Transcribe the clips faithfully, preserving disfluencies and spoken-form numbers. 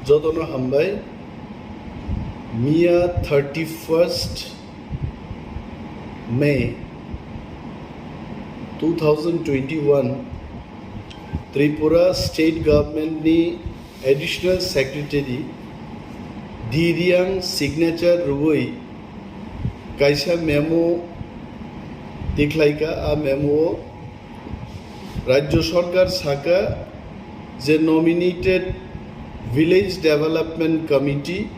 Jotono hambai. Miya thirty-first May two thousand twenty-one, Tripura State Government ni Additional Secretary Diriang signature rwui kaisa memo tikhlaika. A memo o Rajya Sarkar saka je nominated Village Development Committee,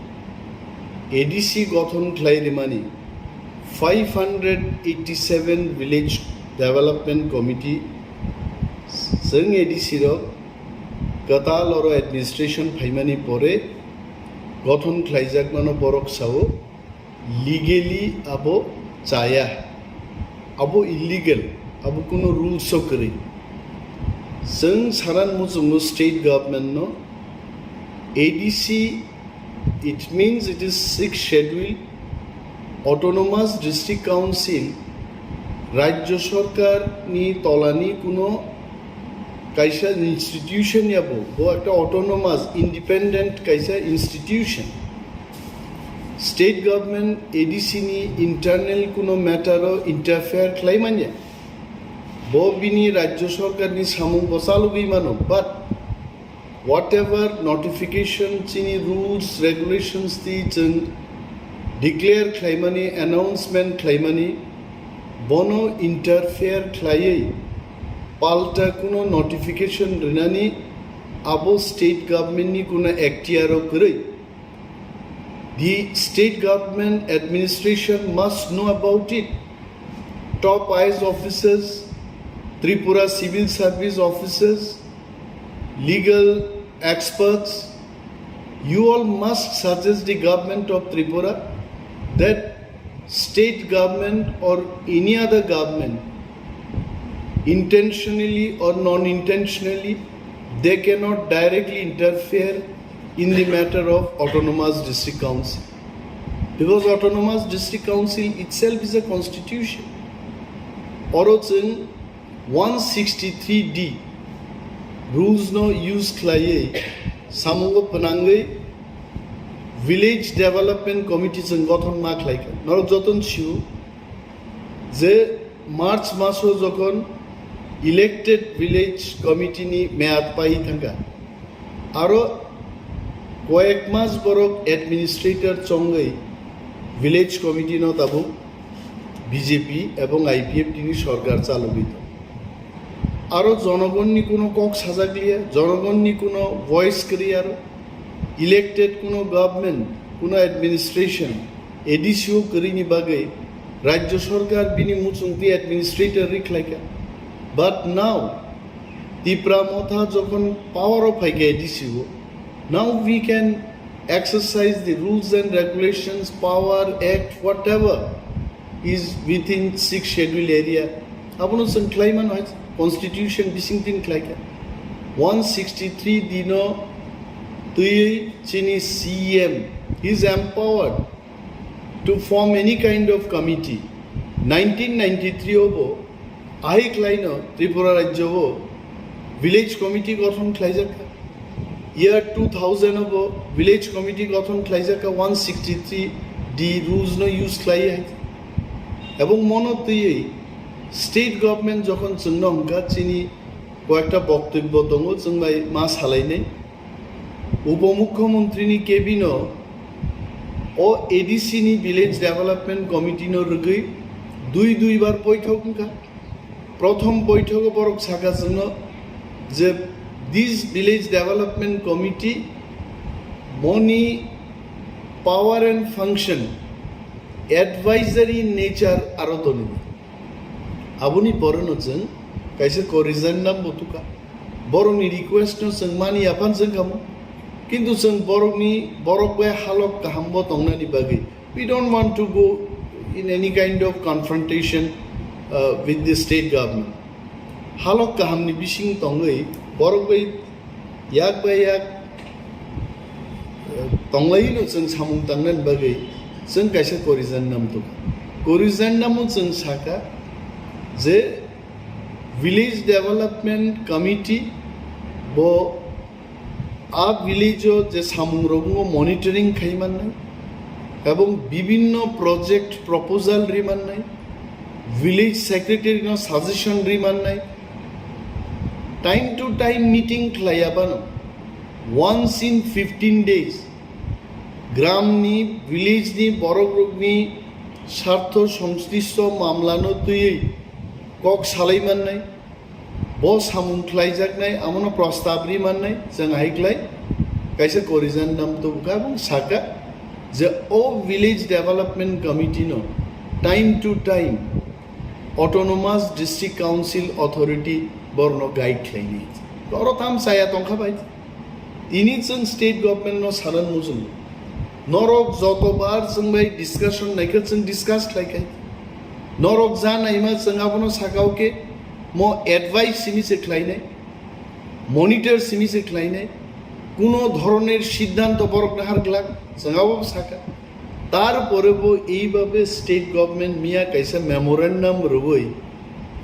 A D C, gothon khlai rimani, five hundred eighty-seven Village Development Committee chwng A D C rok kwtal oro administration phaimani pore gothon khlaijakmano borok sao. Legally abo chaya, abo illegal, abo kuno rules o kwrwi. Chwng saran muchungo state government no A D C, it means it is sixth schedule, autonomous district council, Rajya Sarkar ni tola ni kuno kaisa institution ya bo, bo ekta autonomous, independent kaisa institution. State government A D C ni internal kuno matter o interfere khlai manya. Bo bini Rajya Sarkar ni samung bo chalogwi mano, but whatever notification chini rules, regulations ti chwng declare khlaimani, announcement khlaimani, bono interfere khlaiwi palta kuno notification rinani abo state government ni kuno ekhtiar o kwrwi. The state government administration must know about it. Top I A S officers, Tripura civil service officers, legal experts, you all must suggest the government of Tripura that state government or any other government, intentionally or non-intentionally, they cannot directly interfere in the matter of autonomous district council, because autonomous district council itself is a constitution. Oro chwng one sixty-three D rules no use khlaiwi samungo pwnangwi Village Development Committee chwng gothon ma khlaikha. Norok joton sio je March maso jokhon elected village committee ni mead pai thangkha, aro koyek mas borok administrator chongwi village committee no tabuk B J P ebong I P F T ni sorkar chalogwi tongo. Aro jonogonni kuno kok sajakliya, jonogonni kuno voice kwrwi aro. Elected kuno government, kuno administration, A D C o kwrwini bagwi Rajya Sarkar bini muchungtwi administrator rikhlaikha. But now, Tipra Motha jokhon power o phaikha A D C o, now we can exercise the rules and regulations, power, act, whatever is within sixth schedule area. Abono chwng khlai mano hai constitution bising tin khlaikha. One sixty-three D no twiwi chini C M, he is empowered to form any kind of committee. Nineteen ninety-three o bo ahik laino Tripura rajyo o village committee gothon khlaijakha. Year two thousand o bo village committee gothon khlaijakha, one sixty-three D rules no use khlaiwi hai. Ebong mono twiwi state government jokhon chwngno hwnkha, chini koyekta boktobyo tongo, chwng bai ma salainai. Upomukhyamantri ni cabin o o A D C ni Village Development Committee no rwgwi dui dui bar boithok wngkha. Prothom boithogo borok saka chwngno je this Village Development Committee boni power and function advisory nature aro tonwi. Aboni pore no chwng kaisa corrigendum bo tukha. Borokni request no chwng mani ya phan chwng kamo. Kintu chwng borokni, borok bai halok kaham bo tongnani bagwi, we don't want to go in any kind of confrontation, uh, with the state government. Halok kahamni bising tongwi borok bai yak bai yak, uh, tonglaino chwng samung tangnani bagwi chwng kaisa corrigendum tukha. Corrigendum o chwng saka je Village Development Committee bo A village o je samung rokno monitoring khai mannai ebong bibinno project proposal ri mannai, village secretary no suggestion ri mannai, time to time meeting khlai abano, once in fifteen days gram ni, village ni borok rokni sartho songslishto mamla no twiwi kok salai mannai, bo samung khlaijaknai, amono prostab ri mannai, chwng hai khlai kaisa corrigendum tubukha, ebong saka je o village development committee no time to time autonomous district council authority borno guide khlainai. Oro tam chaya tongkha bai. Tini chwng state government no sanan muchungo. Norok jotobar chwng bai discussion naikha, chwng discuss khlaikhai. Norok ja naima chwng abono sakao khe mo advice simi se khlainai, monitor simi se khlainai, kuno dhoroner siddhanto borok nahar glak, chwng abo saka. Tarpore bo eibabe state government miya kaisa memorandum rwui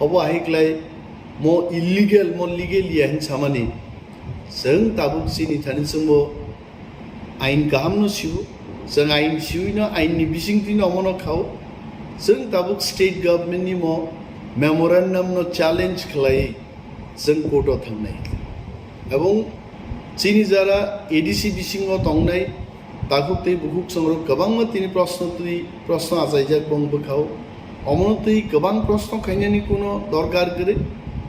obo hai khlai mo illegal, mo legal ya hin samani. Chwng tabuk chini thani chwngbo ain kaham no siu, chwng ain siui no ain ni bising twi no omo no khao. Chwng tabuk state government ni mo memorandum no challenge khlai chwng court o thangnai. Ebong chini jara A D C bisingo tongnai takhuk tei bukhuk songrok kwbangma tini proshno twi, proshno achaijak bong bwkhao. Omono twi kwbang proshno khainani kuno dorkar kwrwi.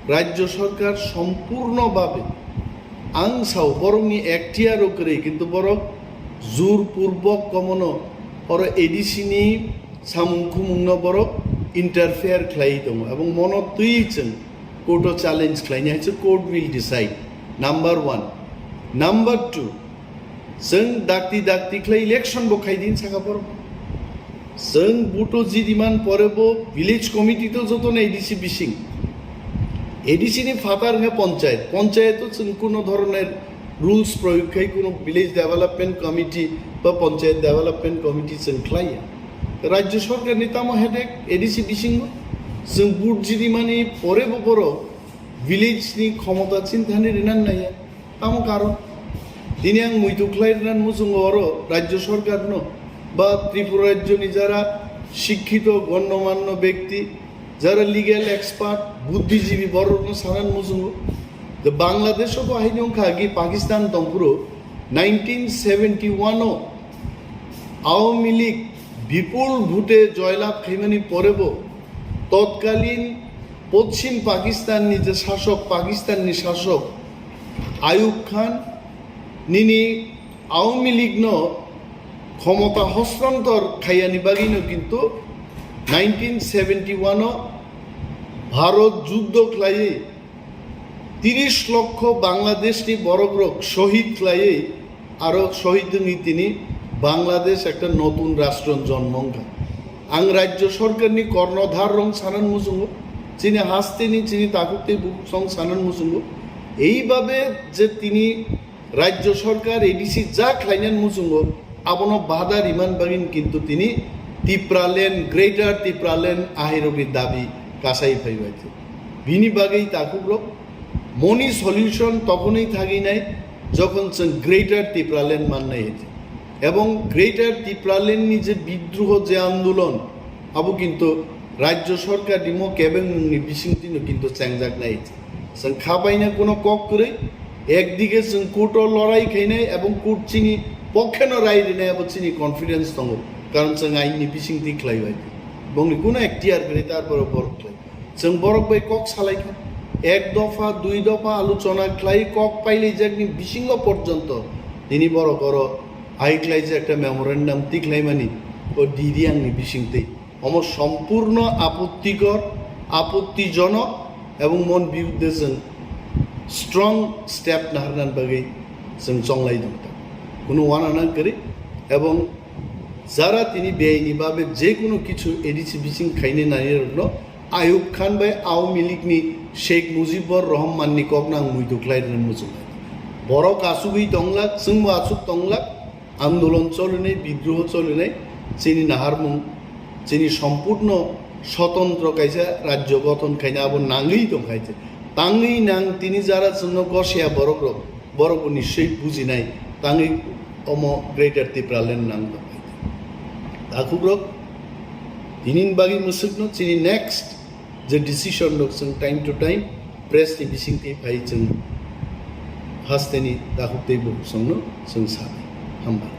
Rajya sarkar sompurno babe ang sao borokni ekhtiaro kwrwi, kintu borok jur purbok komono oro A D C ni samung khumungno borok interfere khlaiwi tongo, ebong mono twi chwng court o challenge khlaini hai se court will decide. Number one. Number two, chwng dakti dakti khlai election bo khaidi saka borok. Chwng buto jidiman pore bo village committee to joto na A D C bising. A D C ni phatar hwnkhe ponchayat. Ponchayat o chwng kuno dhoroner rules proyog khai kuno village development committee ba panchayat development committee chwng khlaiya. Rajya sarkar ni tamo headache A D C bisingo? Chwng vote jidimani pore bo borok village ni khomota chinthani rinan naiya. Tamo karon? Tini ang muitu khlai rinan muchungo oro Rajya sarkar no ba Tripura rajyo ni jara shikkito gonnomanno bekti, jara legal expert, buddhijibi borokno sanan muchungo. The Bangladesh o bo haino wngkha agi Pakistan tongphuru nineteen seventy one o Awami League bipul bhute joylab khaimani pore bo totkalin Poschim Pakistan ni je sasok, Pakistan ni sasok Ayub Khan nini Awami League no khomota hostantor khaiyani bagwi no kintu nineteen seventy one o Bharot juddo khlaiwi tiris lokho Bangladesh ni borok rok shohid khlaiwi aro shohid wngwi tini Bangladesh ekta notun rastro jonmo wngkha. Ang rajyo sarkar ni kornodhar rok sanan muchungo, chini haste ni chini takhuk tei bukhuk song sanan muchungo. Eibabe je tini Rajya sarkar A D C ja khlainan muchungo, abono bada riman bagin kintu tini Tipraland, Greater Tipraland ahirokni dabi kasai phaibai. Bini bagwi takhukrok moni solution tokhonwi thaginai jokhon chwng Greater Tipraland mannai hete. Ebong Greater Tipraland ni je bidroho je andolon abo kintu Rajya sarkar ni mo kebengmungni bisingtwino kintu chengjaknai hete. Chwng kha baina kuno kok kwrwi, ekdige chwng court o lorai khainai ebong court chini pokheno rai rinai abo chini confidence tongo, karon chwng ain ni bisingtwi khlaibai. Bongni kuno ekhtiar kwrwi tarpore borok khlai. Chwng borok bai kok salai kha, ek dopha, dui dopha alochona khlai kok pailaijakni bisingo porjonto tini borok oro hai khlaijak ekta memorandum tikhlaimani o D D ang ni bisingtwi. Omo sompurno apottikor, apottijonok ebong mon biruddhe chwng strong step naharnani bagwi chwng chonglai tongkha. Kuno uanana kwrwi ebong jara tini beaini babe je kuno kichu A D C bising khainai nairokno Ayub Khan bai Awami League ni Sheikh Mujibur Rahman ni kokno ang muitu khlai rwna muchungnai. Borok achugwi tonglak, chwngbo achuk tonglak, andolon cholinai, bidroho cholinai, chini naharmung, chini sompurno sotontro kaisa rajyo gothon khaina abo nangwi tongkhaise. Tangwi nang tini jara chwngno gosiya borokrok, Borok bo nischoi bujinai tangwi omo Greater Tipraland nang tongphai. Takhukrok, tinini bagwi mwswkno chini next je decision rok chwng time to time press ni bisingtwi phai chwng hasteni takhuk tei bo chwngno chwng sanai. Hambai.